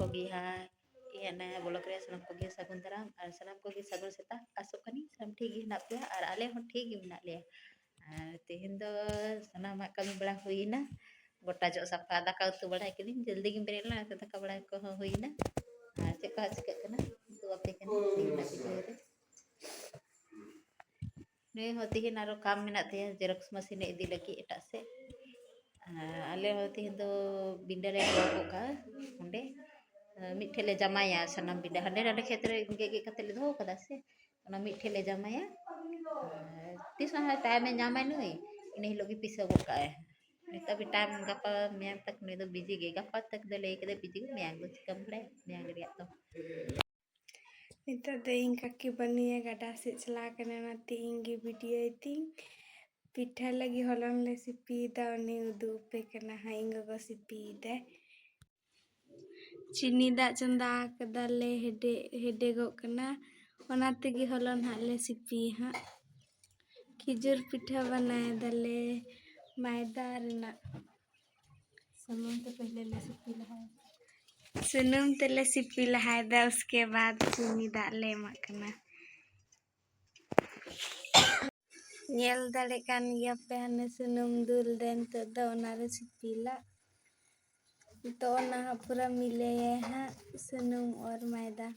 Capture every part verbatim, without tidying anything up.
ᱠᱚᱜᱮ ᱦᱟᱸᱜ ᱤᱧᱟᱹᱜ ᱱᱟᱭᱟ ᱵᱞᱚᱜ ᱨᱮ ᱥᱟᱱᱟᱢ ᱠᱚᱜᱮ ᱥᱟᱹᱜᱩᱱ ᱫᱟᱨᱟᱢ ᱟᱨ ᱥᱟᱱᱟᱢ ᱠᱚᱜᱮ ᱥᱟᱹᱜᱩᱱ ᱥᱮᱛᱟᱜ᱾ ᱟᱥᱚᱜ ᱠᱟᱹᱱᱟᱹᱧ ᱥᱟᱱᱟᱢ ᱴᱷᱤᱠ ᱜᱮ ᱦᱮᱱᱟᱜ ᱯᱮᱭᱟ ᱟᱨ ᱟᱞᱮ ᱦᱚᱸ ᱴᱷᱤᱠ ᱜᱮ ᱢᱮᱱᱟᱜ ᱞᱮᱭᱟ᱾ ᱟᱨ ᱛᱮᱦᱮᱧ ᱫᱚ ᱥᱟᱱᱟᱢᱟᱜ ᱠᱟᱹᱢᱤ ᱵᱟᱲᱟ ᱦᱩᱭᱮᱱᱟ, ᱜᱚᱴᱟ ᱡᱚᱜ ᱥᱟᱯᱷᱟ, ᱫᱟᱠᱟ ᱩᱛᱩ ᱵᱟᱲᱟ ᱠᱤᱫᱟᱹᱧ, ᱡᱚᱞᱫᱤ ᱜᱤᱧ ᱵᱮᱨᱮᱫ ᱞᱮᱱᱟ, ᱚᱱᱟᱛᱮ ᱫᱟᱠᱟ ᱵᱟᱲᱟ ᱠᱚᱦᱚᱸ ᱦᱩᱭᱮᱱᱟ᱾ ᱟᱨ ᱪᱮᱫ ᱠᱚ ᱦᱟᱸᱜ ᱪᱤᱠᱟᱹᱜ ᱠᱟᱱᱟ ᱩᱫᱩᱜ ᱟᱯᱮ ᱠᱟᱱᱟ ᱛᱮᱦᱮᱧᱟᱜ ᱵᱷᱤᱰᱤᱭᱳ ᱨᱮ᱾ ᱱᱩᱭ ᱦᱚᱸ ᱛᱮᱦᱮᱧ ᱟᱨᱚ ᱠᱟᱢ ᱢᱮᱱᱟᱜ ᱛᱟᱭᱟ, ᱡᱮᱨᱚᱠᱥ ᱢᱮᱥᱤᱱ ᱮ ᱤᱫᱤ ᱞᱟᱹᱜᱤᱫ ᱮᱴᱟᱜ ᱥᱮᱫ᱾ ᱟᱨ ᱟᱞᱮ ᱦᱚᱸ ᱛᱮᱦᱮᱧ ᱫᱚ ᱵᱤᱸᱰᱟᱹ ᱞᱮ ᱜᱚᱜ ᱠᱟᱜᱼᱟ ᱚᱸᱰᱮ᱾ ᱢᱤᱫ ᱴᱷᱮᱡ ᱞᱮ ᱡᱟᱢᱟᱭᱟ ᱥᱟᱱᱟᱢ ᱵᱤᱸᱰᱟᱹ, ᱦᱟᱸᱰᱮ ᱱᱟᱰᱮ ᱠᱷᱮᱛ ᱨᱮ ᱜᱮᱫ ᱜᱮᱫ ᱠᱟᱛᱮ ᱞᱮ ᱫᱚᱦᱚ ᱠᱟᱫᱟ ᱥᱮ, ᱚᱱᱟ ᱢᱤᱫ ᱴᱷᱮᱡ ᱞᱮ ᱡᱟᱢᱟᱭᱟ᱾ ᱟᱨ ᱛᱤᱥ ᱦᱚᱸ ᱴᱟᱭᱤᱢ ᱮ ᱧᱟᱢᱟᱭ ᱱᱩᱭ, ᱤᱱᱟᱹ ᱦᱤᱞᱳᱜ ᱜᱮ ᱯᱤᱥᱟᱹ ᱜᱚᱫ ᱠᱟᱜᱼᱟᱭ᱾ ᱱᱤᱛᱚᱜ ᱦᱟᱹᱵᱤᱡ ᱴᱟᱭᱤᱢ ᱜᱟᱯᱟ ᱢᱮᱭᱟᱝ ᱛᱟᱠ ᱱᱩᱭ ᱫᱚ ᱵᱤᱡᱤ ᱜᱮ, ᱜᱟᱯᱟ ᱛᱟᱠ ᱫᱚ ᱞᱟᱹᱭ ᱠᱟᱫᱟᱭ ᱵᱤᱡᱤ ᱜᱮ, ᱢᱮᱭᱟᱝ ᱫᱚ ᱪᱤᱠᱟᱹᱢ ᱵᱟᱲᱟᱭᱟ, ᱢᱮᱭᱟᱝ ᱨᱮᱭᱟᱜ ᱫᱚ᱾ ᱱᱤᱛᱚᱜ ᱫᱚ ᱤᱧ ᱠᱟᱹᱠᱤ ᱵᱟᱹᱱᱩᱭᱟ, ᱜᱟᱰᱟ ᱥᱮᱫ ᱪᱟᱞᱟᱣ ᱠᱟᱱᱟ, ᱚᱱᱟᱛᱮ ᱤᱧ ᱜᱮ ᱵᱷᱤᱰᱤᱭᱳᱭ ᱛᱤᱧ᱾ ᱯᱤᱴᱷᱟᱹ ᱞᱟᱹᱜᱤᱫ ᱦᱚᱞᱚᱝ ᱞᱮ ᱥᱤᱯᱤᱭᱮᱫᱟ, ᱩᱱᱤ ᱩᱫᱩᱜ ᱟᱯᱮ ᱠᱟᱱᱟ ᱦᱟᱸᱜ, ᱤᱧ ᱜᱚᱜᱚ ᱥᱤᱯᱤᱭᱮᱫᱟᱭ᱾ ᱪᱤᱱᱤ ᱫᱟᱜ ᱪᱚᱸᱫᱟ ᱠᱟᱫᱟᱞᱮ, ᱦᱮᱰᱮᱡ, ᱦᱮᱰᱮᱡᱚᱜ ᱠᱟᱱᱟ, ᱚᱱᱟ ᱛᱮᱜᱮ ᱦᱚᱞᱚᱝ ᱦᱟᱸᱜ ᱞᱮ ᱥᱤᱯᱤᱭᱟ ᱦᱟᱸᱜ᱾ ᱠᱷᱤᱡᱩᱨ ᱯᱤᱴᱷᱟᱹ ᱵᱮᱱᱟᱣ ᱫᱟᱞᱮ ᱢᱟᱭᱫᱟ ᱨᱮᱱᱟᱜ᱾ ᱥᱩᱱᱩᱢ ᱛᱮ ᱯᱮᱦᱞᱮ ᱞᱮ ᱥᱤᱯᱤ ᱞᱟᱦᱟᱭᱟ᱾ ᱥᱩᱱᱩᱢ ᱛᱮᱞᱮ ᱥᱤᱯᱤ ᱞᱟᱦᱟᱭᱮᱫᱟ, ᱩᱥᱠᱮ ᱵᱟᱫ ᱪᱤᱱᱤ ᱫᱟᱜ ᱞᱮ ᱮᱢᱟᱜ ᱠᱟᱱᱟ᱾ ᱧᱮᱞ ᱫᱟᱲᱮᱜ ᱠᱟᱱ ᱜᱮᱭᱟ ᱯᱮ, ᱦᱟᱱᱮ ᱥᱩᱱᱩᱢ ᱫᱩᱞ ᱫᱮ ᱱᱤᱛᱚᱜ ᱫᱚ ᱚᱱᱟᱨᱮ ᱥᱤᱯᱤᱞᱟ᱾ ᱱᱤᱛᱚᱜ ᱚᱱᱟ ᱦᱟᱸᱜ ᱯᱩᱨᱟᱹ ᱢᱤᱞᱟᱹᱭᱟᱭ ᱦᱟᱸᱜ ᱥᱩᱱᱩᱢ ᱟᱨ ᱢᱟᱭᱫᱟ᱾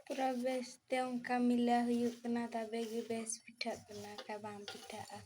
ᱯᱩᱨᱟᱹ ᱵᱮᱥᱛᱮ ᱚᱱᱠᱟ ᱢᱤᱞᱟᱹ ᱦᱩᱭᱩᱜ ᱠᱟᱱᱟ, ᱛᱚᱵᱮ ᱜᱮ ᱵᱮᱥ ᱯᱤᱴᱷᱟᱹᱜ ᱠᱟᱱᱟ, ᱵᱟᱠᱷᱟᱡ ᱵᱟᱝ ᱯᱤᱴᱷᱟᱹᱜᱼᱟ᱾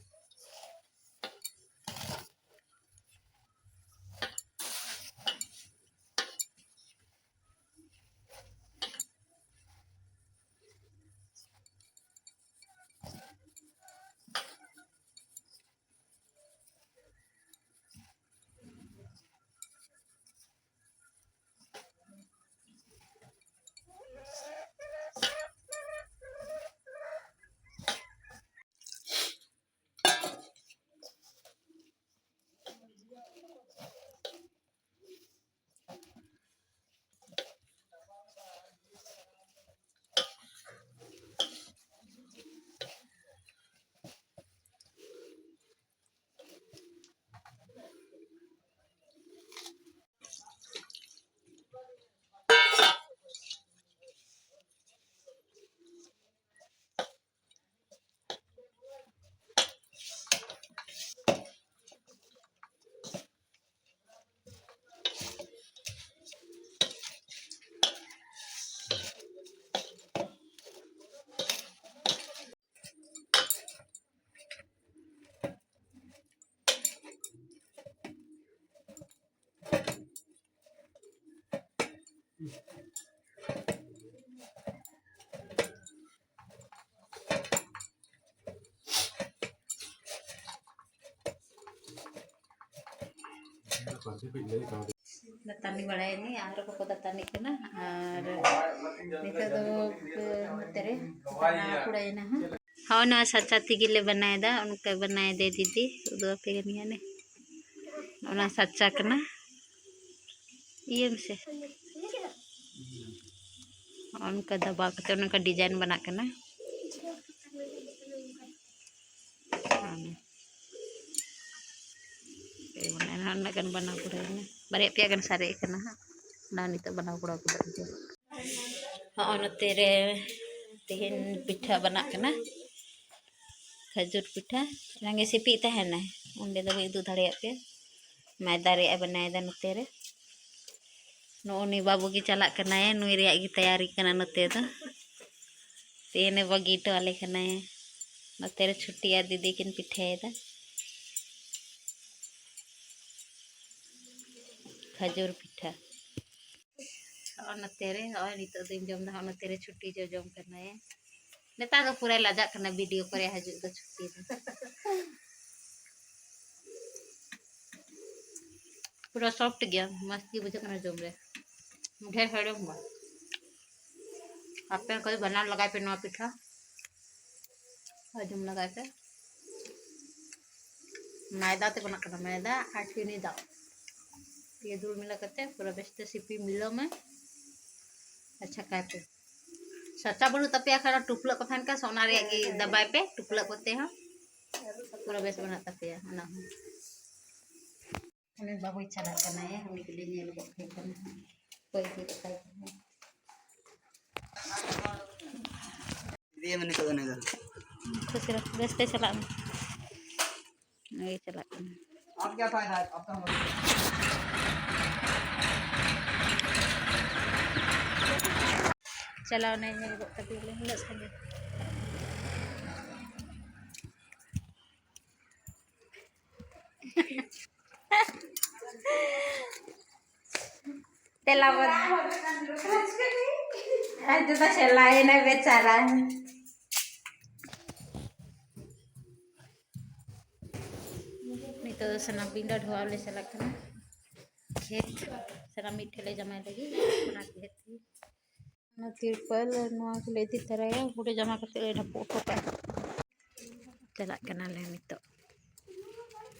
ᱫᱟᱹᱛᱟᱹᱱᱤ ᱵᱟᱲᱟᱭᱮᱱᱟᱹᱧ, ᱟᱨ ᱠᱚᱠᱚ ᱫᱟᱹᱛᱟᱹᱱᱤᱜ ᱠᱟᱱᱟ᱾ ᱟᱨ ᱱᱤᱛᱚᱜ ᱫᱚ ᱱᱚᱛᱮ ᱨᱮ ᱫᱟᱠᱟ ᱠᱩᱲᱟᱹᱭᱮᱱᱟ ᱦᱟᱸᱜ᱾ ᱦᱳᱭ, ᱱᱚᱣᱟ ᱥᱟᱪᱟ ᱛᱮᱜᱮ ᱞᱮ ᱵᱮᱱᱟᱣᱮᱫᱟ, ᱚᱱᱠᱟ ᱵᱮᱱᱟᱣᱮᱫᱟᱭ ᱫᱤᱫᱤ, ᱩᱫᱩᱜ ᱟᱯᱮ ᱠᱟᱱ ᱜᱮᱭᱟ ᱱᱮ᱾ ᱚᱱᱟ ᱥᱟᱪᱟ ᱠᱟᱱᱟ, ᱤᱭᱟᱹ ᱢᱮᱥᱮ᱾ ᱚᱱᱠᱟ ᱫᱟᱵᱟᱣ ᱠᱟᱛᱮ ᱚᱱᱠᱟ design ᱵᱮᱱᱟᱜ ᱠᱟᱱᱟ᱾ ᱦᱮᱸ᱾ ᱮᱭ ᱢᱟᱱᱮ ᱱᱟᱦᱟᱜ ᱩᱱᱟᱹᱜ ᱜᱟᱱ ᱵᱮᱱᱟᱣ ᱯᱩᱨᱟᱹᱣ ᱮᱱᱟ᱾ ᱵᱟᱨᱭᱟ ᱯᱮᱭᱟ ᱜᱟᱱ ᱥᱟᱨᱮᱡ ᱟᱠᱟᱱᱟ ᱦᱟᱸᱜ᱾ ᱚᱱᱟ ᱱᱤᱛᱚᱜ ᱵᱮᱱᱟᱣ ᱠᱚᱲᱟ ᱠᱚᱫᱚ ᱤᱭᱟᱹ᱾ ᱦᱚᱸᱜᱼᱚᱭ ᱱᱚᱛᱮ ᱨᱮ ᱛᱮᱦᱮᱧ ᱯᱤᱴᱷᱟᱹ ᱵᱮᱱᱟᱜ ᱠᱟᱱᱟ᱾ ᱠᱷᱟᱹᱡᱩᱨ ᱯᱤᱴᱷᱟᱹ᱾ ᱮᱱᱟᱝ ᱜᱮ ᱥᱤᱯᱤᱜ ᱛᱟᱦᱮᱱᱟ᱾ ᱚᱸᱰᱮ ᱫᱚ ᱵᱟᱹᱧ ᱩᱫᱩᱜ ᱫᱟᱲᱮᱭᱟᱜ ᱯᱮᱭᱟ᱾ ᱢᱟᱭᱫᱟ ᱨᱮᱭᱟᱜ ᱮ ᱵᱮᱱᱟᱣᱮᱫᱟ ᱱᱚᱛᱮ ᱨᱮ᱾ ᱱᱚᱜᱼᱚ ᱱᱩᱭ ᱵᱟᱹᱵᱩ ᱜᱮ ᱪᱟᱞᱟᱜ ᱠᱟᱱᱟᱭ᱾ ᱱᱩᱭ ᱨᱮᱭᱟᱜ ᱜᱮ ᱛᱮᱭᱟᱨᱤ ᱠᱟᱱᱟ ᱱᱚᱛᱮ ᱫᱚ᱾ ᱛᱮᱦᱮᱧ ᱮ ᱵᱟᱹᱜᱤ ᱦᱚᱴᱚ ᱟᱞᱮ ᱠᱟᱱᱟᱭ᱾ ᱱᱚᱛᱮ ᱨᱮ ᱪᱷᱩᱴᱤ ᱟᱨ ᱫᱤᱫᱤ ᱠᱤᱱ ᱯᱤᱴᱷᱟᱹᱭᱮᱫᱟ᱾ ᱠᱷᱟᱹᱡᱩᱨ ᱯᱤᱴᱷᱟᱹ᱾ ᱦᱚᱸᱜᱼᱚ ᱱᱚᱛᱮ ᱨᱮ, ᱦᱚᱸᱜᱼᱚᱭ ᱱᱤᱛᱚᱜ ᱫᱚᱧ ᱡᱚᱢ ᱮᱫᱟ, ᱦᱚᱸᱜᱼᱚ ᱱᱚᱛᱮ ᱨᱮ ᱪᱷᱩᱴᱤ ᱡᱚᱡᱚᱢ ᱠᱟᱱᱟᱭ᱾ ᱱᱮᱛᱟᱨ ᱫᱚ ᱯᱩᱨᱟᱹᱭ ᱞᱟᱡᱟᱜ ᱠᱟᱱᱟ video ᱠᱚᱨᱮ ᱦᱤᱡᱩᱜ ᱫᱚ ᱪᱷᱩᱴᱤ ᱫᱚ᱾ ᱯᱩᱨᱟᱹ soft ᱜᱮᱭᱟ, ᱢᱚᱡᱽ ᱜᱮ ᱵᱩᱡᱷᱟᱹᱜ ᱠᱟᱱᱟ ᱡᱚᱢ ᱨᱮ, ᱰᱷᱮᱨ ᱦᱮᱲᱮᱢ ᱵᱟᱝ᱾ ᱟᱯᱮ ᱠᱚ ᱵᱟᱱᱟᱣ ᱞᱟᱜᱟᱭ ᱯᱮ ᱱᱚᱣᱟ ᱯᱤᱴᱷᱟᱹ, ᱟᱨ ᱡᱚᱢ ᱞᱟᱜᱟᱭ ᱯᱮ᱾ ᱢᱟᱭᱫᱟ ᱛᱮ ᱵᱮᱱᱟᱜ ᱠᱟᱱᱟ, ᱢᱟᱭᱫᱟ ᱟᱨ ᱪᱤᱱᱤ ᱫᱟᱜ, ᱯᱮ ᱫᱩᱞ ᱢᱤᱞᱟᱹᱣ ᱠᱟᱛᱮ ᱯᱩᱨᱟᱹ ᱵᱮᱥ ᱛᱮ ᱥᱤᱯᱤ ᱢᱤᱞᱟᱹᱣ ᱢᱮ᱾ ᱟᱪᱪᱷᱟ, ᱠᱟᱭ ᱯᱮ᱾ ᱥᱟᱪᱟ ᱵᱟᱹᱱᱩᱜ ᱛᱟᱯᱮᱭᱟ ᱠᱷᱟᱱ, ᱴᱩᱯᱞᱟᱹᱜ ᱠᱚ ᱛᱟᱦᱮᱱ ᱠᱷᱟᱱ, ᱚᱱᱟ ᱨᱮᱭᱟᱜ ᱜᱮ ᱫᱟᱵᱟᱭ ᱯᱮ, ᱴᱩᱯᱞᱟᱹᱜ ᱠᱚᱛᱮ ᱦᱚᱸ ᱯᱩᱨᱟᱹ ᱵᱮᱥ ᱵᱮᱱᱟᱜ ᱛᱟᱯᱮᱭᱟ ᱚᱱᱟ ᱦᱚᱸ᱾ ᱩᱱᱤ ᱵᱟᱹᱵᱩᱭ ᱪᱟᱞᱟᱜ ᱠᱟᱱᱟᱭ, ᱩᱱᱤ ᱜᱮᱞᱤᱧ ᱧᱮᱞ ᱜᱚᱫ ᱠᱟᱭ ᱠᱟᱱᱟ᱾ ᱚᱠᱚᱭ ᱤᱫᱤ ᱠᱟᱛᱟᱭ ᱠᱟᱱᱟ? ᱤᱫᱤᱭᱮ ᱢᱮ ᱱᱤᱛᱚᱜ ᱫᱚ ᱱᱩᱭ ᱫᱚ᱾ ᱠᱷᱩᱥᱤ ᱨᱮ ᱵᱮᱥ ᱛᱮ ᱪᱟᱞᱟᱜ ᱢᱮ᱾ ᱱᱩᱭ ᱪᱟᱞᱟᱜ ᱠᱟᱱᱟ᱾ ᱪᱟᱞᱟᱣ ᱮᱱᱟᱭ, ᱧᱮᱞ ᱜᱚᱫ ᱠᱟᱫᱮᱭᱟᱞᱮ ᱩᱱᱟᱹᱜ ᱥᱟᱺᱜᱤᱧ᱾ ᱛᱮᱞᱟ ᱵᱚᱫ-, ᱟᱡ ᱫᱟᱫᱟ ᱪᱟᱞᱟᱣ ᱮᱱᱟᱭ ᱵᱮᱪᱟᱨᱟ᱾ ᱱᱤᱛᱚᱜ ᱫᱚ ᱥᱟᱱᱟᱢ ᱯᱤᱸᱰᱟᱹ ᱰᱷᱚᱣᱟᱣ ᱞᱮ ᱪᱟᱞᱟᱜ ᱠᱟᱱᱟ᱾ ᱠᱷᱮᱛ ᱥᱟᱱᱟᱢ ᱢᱤᱫ ᱴᱷᱮᱱ ᱞᱮ ᱡᱟᱢᱟᱭ ᱞᱟᱹᱜᱤᱫ, ᱚᱱᱟ ᱠᱷᱮᱛ ᱚᱱᱟ ᱛᱤᱨᱯᱚᱞ ᱱᱚᱣᱟ ᱠᱚᱞᱮ ᱤᱫᱤ ᱛᱚᱨᱟᱭᱟ, ᱦᱩᱲᱩ ᱡᱟᱢᱟ ᱠᱟᱛᱮ ᱞᱮ ᱰᱷᱟᱯᱚᱜ ᱦᱚᱴᱚ ᱠᱟᱜᱼᱟ᱾ ᱪᱟᱞᱟᱜ ᱠᱟᱱᱟᱞᱮ ᱱᱤᱛᱚᱜ᱾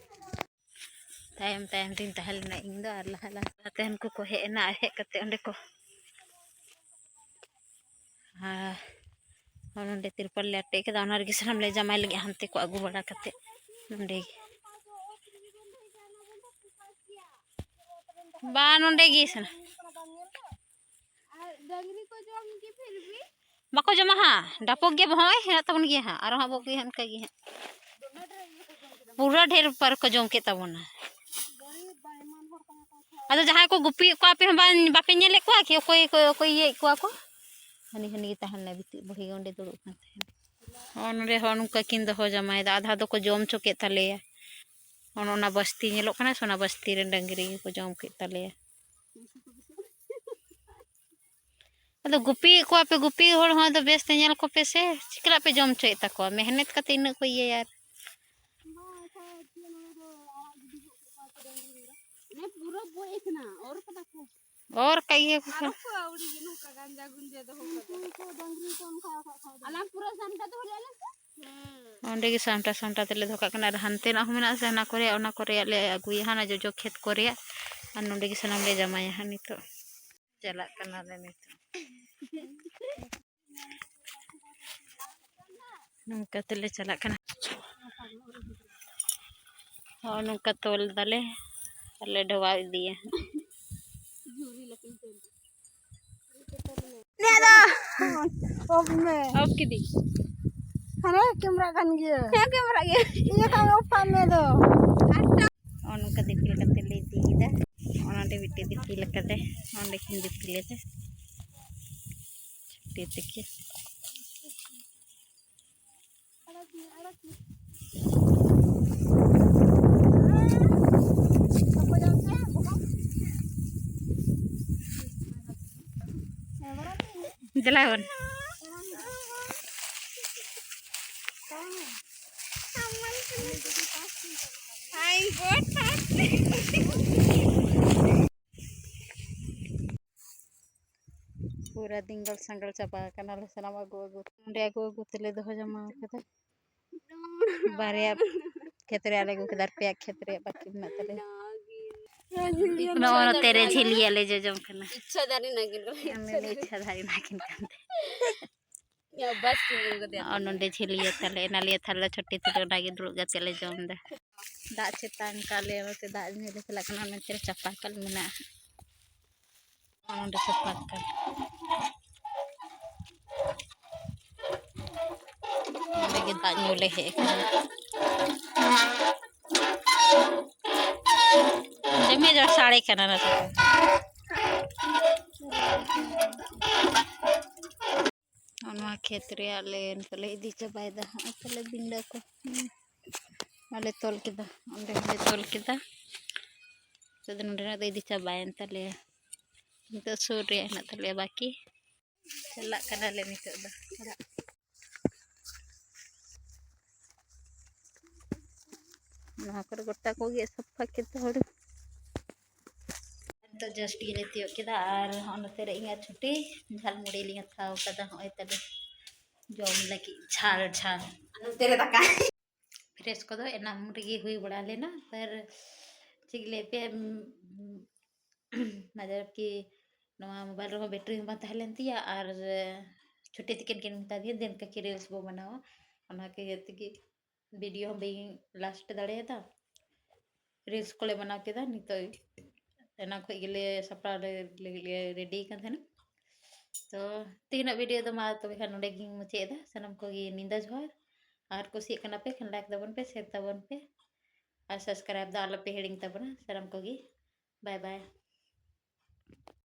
ᱛᱟᱭᱚᱢ ᱛᱟᱭᱚᱢ ᱛᱤᱧ ᱛᱟᱦᱮᱸ ᱞᱮᱱᱟ ᱤᱧ ᱫᱚ, ᱟᱨ ᱞᱟᱦᱟ ᱞᱟᱦᱟ ᱛᱮ ᱦᱟᱱᱠᱩ ᱠᱚ ᱦᱮᱡ ᱮᱱᱟ, ᱟᱨ ᱦᱮᱡ ᱠᱟᱛᱮ ᱚᱸᱰᱮ ᱠᱚ, ᱟᱨ ᱱᱚᱸᱰᱮ ᱛᱤᱨᱯᱚᱞ ᱞᱮ ᱟᱴᱮᱫ ᱠᱮᱫᱟ, ᱚᱱᱟ ᱨᱮᱜᱮ ᱥᱟᱱᱟᱢ ᱞᱮ ᱡᱟᱢᱟᱭ ᱞᱟᱹᱜᱤᱫ, ᱦᱟᱱᱛᱮ ᱠᱚ ᱟᱹᱜᱩ ᱵᱟᱲᱟ ᱠᱟᱛᱮ ᱱᱚᱸᱰᱮ ᱜᱮ᱾ ᱵᱟ, ᱱᱚᱸᱰᱮ ᱜᱮ ᱥᱟᱱᱟᱢ᱾ ᱟᱨ ᱰᱟᱝᱨᱤ ᱠᱚ ᱡᱚᱢ ᱜᱮ ᱯᱷᱤᱨ ᱵᱷᱤ? ᱵᱟᱠᱚ ᱡᱚᱢᱟ ᱦᱟᱸᱜ, ᱰᱟᱯᱚᱜ ᱜᱮ ᱦᱚᱸᱜᱼᱚᱭ ᱦᱮᱱᱟᱜ ᱛᱟᱵᱚᱱ ᱜᱮᱭᱟ ᱦᱟᱸᱜ, ᱟᱨᱚ ᱦᱟᱸᱜ ᱵᱚ ᱟᱹᱜᱩᱭᱟ ᱦᱟᱸᱜ ᱚᱱᱠᱟ ᱜᱮ ᱦᱟᱸᱜ᱾ ᱯᱩᱨᱟᱹ ᱰᱷᱮᱨ ᱯᱟᱨ ᱠᱚ ᱡᱚᱢ ᱠᱮᱫ ᱛᱟᱵᱚᱱᱟ᱾ ᱟᱫᱚ ᱡᱟᱦᱟᱸᱭ ᱠᱚ ᱜᱩᱯᱤᱭᱮᱫ ᱠᱚᱣᱟ, ᱟᱯᱮ ᱦᱚᱸ ᱵᱟᱝ, ᱵᱟᱯᱮ ᱧᱮᱞᱮᱫ ᱠᱚᱣᱟ ᱠᱤ ᱚᱠᱚᱭ ᱠᱚ, ᱚᱠᱚᱭ ᱤᱭᱟᱹᱭᱮᱫ ᱠᱚᱣᱟ ᱠᱚ? ᱦᱟᱹᱱᱤ ᱦᱟᱹᱱᱤ ᱜᱮ ᱛᱟᱦᱮᱸ ᱞᱮᱱᱟᱭ ᱵᱤᱴᱤ ᱵᱩᱲᱦᱤ ᱜᱮ ᱚᱸᱰᱮ ᱫᱩᱲᱩᱵ ᱠᱟᱱ ᱛᱟᱦᱮᱸᱱ᱾ ᱦᱚᱸ, ᱱᱚᱸᱰᱮ ᱦᱚᱸ ᱱᱚᱝᱠᱟ ᱠᱤᱱ ᱫᱚᱦᱚ ᱡᱟᱢᱟᱭᱮᱫᱟ, ᱟᱫᱷᱟ ᱫᱚᱠᱚ ᱡᱚᱢ ᱦᱚᱪᱚ ᱠᱮᱫ ᱛᱟᱞᱮᱭᱟ᱾ ᱚᱱ ᱚᱱᱟ ᱵᱟᱥᱛᱤ ᱧᱮᱞᱚᱜ ᱠᱟᱱᱟ ᱥᱮ, ᱚᱱᱟ ᱵᱟᱥᱛᱤ ᱨᱮᱱ ᱰᱟᱹᱝᱨᱤ ᱜᱮᱠᱚ ᱡᱚᱢ ᱠᱮᱫ ᱛᱟᱞᱮᱭᱟ᱾ ᱟᱫᱚ ᱜᱩᱯᱤᱭᱮᱫ ᱠᱚᱣᱟ ᱯᱮ, ᱜᱩᱯᱤ ᱦᱚᱲ ᱦᱚᱸ ᱟᱫᱚ ᱵᱮᱥ ᱛᱮ ᱧᱮᱞ ᱠᱚᱯᱮ ᱥᱮ, ᱪᱤᱠᱟᱹ ᱞᱟᱜ ᱯᱮ ᱡᱚᱢ ᱦᱚᱪᱚᱭᱮᱫ ᱛᱟᱠᱚᱣᱟ? ᱢᱮᱦᱱᱮᱛ ᱠᱟᱛᱮ ᱤᱱᱟᱹᱜ ᱠᱚ ᱤᱭᱟᱹᱭᱟ᱾ ᱟᱨ ᱚᱱᱮ ᱯᱩᱨᱟᱹ ᱵᱚᱡ ᱟᱠᱟᱱᱟ, ᱚᱨ ᱠᱟᱫᱟ ᱠᱚ᱾ ᱚᱨ ᱠᱟᱜ ᱜᱮᱭᱟ ᱠᱚ᱾ ᱟᱨᱚ ᱠᱚ ᱟᱹᱣᱲᱤ ᱜᱮ ᱱᱚᱝᱠᱟ ᱜᱟᱸᱡᱟ ᱜᱩᱸᱡᱟ ᱫᱚᱦᱚ ᱠᱟᱫᱟ᱾ ᱟᱞᱟᱝ ᱯᱩᱨᱟᱹ ᱥᱟᱢᱴᱟ ᱫᱚᱦᱚ ᱞᱮᱭᱟ ᱞᱮ ᱥᱮ? ᱚᱸᱰᱮ ᱜᱮ ᱥᱟᱢᱴᱟ ᱥᱟᱢᱴᱟ ᱛᱮᱞᱮ ᱫᱚᱦᱚ ᱠᱟᱜ ᱠᱟᱱᱟ᱾ ᱟᱨ ᱦᱟᱱᱛᱮᱱᱟᱜ ᱦᱚᱸ ᱢᱮᱱᱟᱜᱼᱟ ᱥᱮ, ᱦᱟᱱᱟ ᱠᱚᱨᱮᱭᱟᱜ, ᱚᱱᱟ ᱠᱚᱨᱮᱭᱟᱜ ᱞᱮ ᱟᱹᱜᱩᱭᱟ ᱦᱟᱸᱜ, ᱚᱱᱟ ᱡᱚᱡᱚ ᱠᱷᱮᱛ ᱠᱚᱨᱮᱭᱟᱜ᱾ ᱟᱨ ᱱᱚᱸᱰᱮ ᱜᱮ ᱥᱟᱱᱟᱢ ᱞᱮ ᱡᱟᱢᱟᱭᱟ ᱦᱟᱸᱜ ᱱᱤᱛᱚᱜ᱾ ᱪᱟᱞᱟᱜ ᱠᱟᱱᱟᱞᱮ ᱱᱤᱛᱚᱜ᱾ ᱱᱚᱝᱠᱟ ᱛᱮᱞᱮ ᱪᱟᱞᱟᱜ ᱠᱟᱱᱟ᱾ ᱦᱚᱸ, ᱱᱚᱝᱠᱟ ᱛᱚᱞ ᱫᱟᱞᱮ ᱟᱨᱞᱮ ᱰᱷᱚᱵᱟᱣ ᱤᱫᱤᱭᱟ᱾ ᱱᱤᱭᱟᱹ ᱫᱚ off ᱢᱮ᱾ Off ᱠᱤᱫᱤᱧ᱾ ᱦᱟᱱᱮ camera ᱠᱟᱱ ᱜᱮᱭᱟ᱾ ᱦᱮᱸ, camera ᱜᱮ᱾ ᱤᱭᱟᱹ ᱠᱷᱟᱱ off ᱠᱟᱜ ᱢᱮ ᱫᱚ᱾ ᱱᱚᱜᱼᱚ ᱱᱚᱝᱠᱟ ᱫᱤᱯᱤᱞ ᱠᱟᱛᱮ ᱞᱮ ᱤᱫᱤᱭᱮᱫᱟ᱾ ᱚᱸᱰᱮ ᱢᱤᱫᱴᱮᱡ ᱫᱤᱯᱤᱞ ᱟᱠᱟᱫᱟᱭ, ᱚᱸᱰᱮ ᱠᱤᱱ ᱫᱤᱯᱤᱞ ᱟᱫᱟ ᱪᱷᱩᱴᱤ ᱛᱟᱹᱠᱤᱱ᱾ ᱫᱮᱞᱟ ᱵᱚᱱ᱾ ᱦᱟᱭ ᱜᱚᱰ᱾ ᱯᱩᱨᱟᱹ ᱫᱤᱝᱜᱚᱞ ᱥᱟᱝᱜᱚᱞ ᱪᱟᱵᱟ ᱟᱠᱟᱱᱟᱞᱮ ᱥᱟᱱᱟᱢ ᱟᱹᱜᱩ ᱟᱹᱜᱩ᱾ ᱚᱸᱰᱮ ᱟᱹᱜᱩ ᱟᱹᱜᱩ ᱛᱮᱞᱮ ᱫᱚᱦᱚ ᱡᱟᱢᱟ ᱟᱠᱟᱫᱟ᱾ ᱵᱟᱨᱭᱟ ᱠᱷᱮᱛ ᱨᱮ ᱟᱞᱮ ᱟᱹᱜᱩ ᱠᱮᱫᱟ, ᱟᱨ ᱯᱮᱭᱟ ᱠᱷᱮᱛ ᱨᱮᱭᱟᱜ ᱵᱟᱹᱠᱤ ᱢᱮᱱᱟᱜ ᱛᱟᱞᱮᱭᱟ᱾ ᱱᱚᱜᱼᱚ ᱱᱚᱛᱮ ᱨᱮ ᱡᱷᱤᱞᱤᱭᱟᱹ ᱞᱮ ᱡᱚᱡᱚᱢ ᱠᱟᱱᱟ᱾ ᱤᱪᱪᱷᱟ ᱫᱟᱨᱮ ᱱᱟᱜᱤᱱ ᱠᱟᱱᱟ᱾ ᱟᱢ ᱤᱪᱪᱷᱟ ᱫᱟᱨᱮ ᱱᱟᱜᱤᱱ ᱠᱟᱱ ᱛᱟᱦᱮᱸ᱾ ᱭᱟ, ᱵᱟᱥ ᱠᱚ ᱟᱹᱜᱩ ᱠᱟᱫᱮᱭᱟ᱾ ᱱᱚᱜᱼᱚ ᱱᱚᱰᱮ ᱡᱷᱤᱞᱤᱭᱟᱹ ᱛᱟᱞᱮ, ᱮᱱᱟᱞᱤᱭᱟᱹ ᱛᱷᱟᱞᱮ ᱪᱷᱩᱴᱤ ᱛᱮᱞᱮ ᱚᱱᱟᱜᱮ ᱫᱩᱲᱩᱵ ᱠᱟᱛᱮ ᱞᱮ ᱡᱚᱢ ᱮᱫᱟ᱾ ᱫᱟᱜ ᱪᱮᱛᱟᱱ ᱠᱟᱞᱮ ᱱᱚᱛᱮ ᱫᱟᱜ ᱧᱩ ᱞᱮ ᱪᱟᱞᱟᱜ ᱠᱟᱱᱟ, ᱱᱚᱛᱮ ᱨᱮ ᱪᱟᱯᱟ ᱠᱚᱞ ᱢᱮᱱᱟᱜᱼᱟ᱾ ᱱᱚᱜᱼᱚ ᱱᱚᱰᱮ ᱪᱟᱯᱟ ᱠᱚᱞ᱾ ᱱᱚᱰᱮ ᱜᱮ ᱫᱟᱜ ᱧᱩ ᱞᱮ ᱦᱮᱡ ᱟᱠᱟᱱᱟ᱾ ᱫᱚᱢᱮ ᱡᱳᱨ ᱥᱟᱰᱮ ᱠᱟᱱᱟ ᱱᱚᱛᱮ ᱫᱚ᱾ ᱱᱚᱣᱟ ᱠᱷᱮᱛ ᱨᱮᱭᱟᱜ ᱞᱮ ᱱᱤᱛᱚᱜ ᱞᱮ ᱤᱫᱤ ᱪᱟᱵᱟᱭᱮᱫᱟ᱾ ᱦᱚᱸᱜᱼᱚᱭ ᱛᱟᱞᱮ ᱵᱤᱸᱰᱟᱹ ᱠᱚ᱾ ᱦᱩᱸ᱾ ᱟᱞᱮ ᱛᱚᱞ ᱠᱮᱫᱟ, ᱚᱸᱰᱮ ᱦᱚᱸᱞᱮ ᱛᱚᱞ ᱠᱮᱫᱟ᱾ ᱱᱤᱛᱚᱜ ᱫᱚ ᱱᱚᱰᱮᱱᱟᱜ ᱫᱚ ᱤᱫᱤ ᱪᱟᱵᱟᱭᱮᱱ ᱛᱟᱞᱮᱭᱟ᱾ ᱱᱤᱛᱚᱜ ᱥᱩᱨ ᱨᱮᱭᱟᱜ ᱦᱮᱱᱟᱜ ᱛᱟᱞᱮᱭᱟ ᱵᱟᱹᱠᱤ᱾ ᱪᱟᱞᱟᱜ ᱠᱟᱱᱟᱞᱮ ᱱᱤᱛᱚᱜ ᱫᱚ ᱚᱲᱟᱜ᱾ ᱱᱚᱣᱟ ᱠᱚᱨᱮ ᱜᱚᱴᱟ ᱠᱚ ᱜᱮᱫ ᱥᱟᱯᱷᱟ ᱠᱮᱫᱟ ᱦᱩᱲᱩ᱾ ᱱᱤᱛᱚᱜ just ᱜᱮᱞᱮ ᱛᱤᱭᱳᱜ ᱠᱮᱫᱟ ᱟᱨ ᱦᱚᱸᱜᱼᱚ ᱱᱚᱛᱮ ᱨᱮ ᱤᱧᱟᱹᱜ ᱪᱷᱩᱴᱤ ᱡᱷᱟᱞ ᱢᱩᱲᱤ ᱞᱤᱧ ᱦᱟᱛᱟᱣ ᱠᱟᱫᱟ᱾ ᱦᱚᱸᱜᱼᱚᱭ ᱛᱟᱞᱮ ᱡᱚᱢ ᱞᱟᱹᱜᱤᱫ ᱡᱷᱟᱞ ᱡᱷᱟᱞ᱾ ᱱᱚᱛᱮ ᱨᱮ ᱫᱟᱠᱟ᱾ Fresh ᱠᱚᱫᱚ ᱮᱱᱟᱝ ᱨᱮᱜᱮ ᱦᱩᱭ ᱵᱟᱲᱟ ᱞᱮᱱᱟ, ᱯᱟᱨ ᱪᱮᱫ ᱞᱟᱹᱭ ᱯᱮ, ᱩᱢ, ᱢᱟᱡᱟᱵ ᱠᱤ ᱱᱚᱣᱟ mobile ᱨᱮᱦᱚᱸ battery ᱦᱚᱸ ᱵᱟᱝ ᱛᱟᱦᱮᱸ ᱞᱮᱱ ᱛᱤᱧᱟᱹ, ᱟᱨ ᱪᱷᱩᱴᱤ ᱛᱤᱠᱤᱱ ᱠᱤᱱ ᱢᱮᱛᱟ ᱫᱤᱧᱟ ᱫᱮᱱ ᱠᱟᱹᱠᱤ reels ᱵᱚ ᱵᱮᱱᱟᱣᱟ, ᱚᱱᱟ ᱠᱷᱟᱹᱛᱤᱨ ᱛᱮᱜᱮ video ᱦᱚᱸ ᱵᱟᱹᱧ last ᱫᱟᱲᱮᱭᱟᱫᱟ᱾ Reels ᱠᱚᱞᱮ ᱵᱮᱱᱟᱣ ᱠᱮᱫᱟ, ᱱᱤᱛᱚᱜ ᱮᱱᱟᱝ ᱠᱷᱚᱱ ᱜᱮᱞᱮ ᱥᱟᱯᱲᱟᱣ ᱞᱟᱹᱜᱤᱫ ᱞᱮ ready ᱠᱟᱱ ᱛᱟᱦᱮᱱᱟ᱾ ᱛᱚ ᱛᱮᱦᱮᱧᱟᱜ video ᱫᱚ ᱢᱟ ᱛᱚᱵᱮ ᱠᱷᱟᱱ ᱱᱚᱸᱰᱮ ᱜᱤᱧ ᱢᱩᱪᱟᱹᱫ ᱮᱫᱟ᱾ ᱥᱟᱱᱟᱢ ᱠᱚᱜᱮ ᱧᱤᱫᱟᱹ ᱡᱚᱦᱟᱨ, ᱟᱨ ᱠᱩᱥᱤᱭᱟᱜ ᱠᱟᱱᱟ ᱯᱮ ᱠᱷᱟᱱ like ᱛᱟᱵᱚᱱ ᱯᱮ, share ᱛᱟᱵᱚᱱ ᱯᱮ, ᱟᱨ subscribe ᱫᱚ ᱟᱞᱚᱯᱮ ᱦᱤᱲᱤᱧ ᱛᱟᱵᱚᱱᱟ ᱥᱟᱱᱟᱢ ᱠᱚᱜᱮ᱾ Bye bye᱾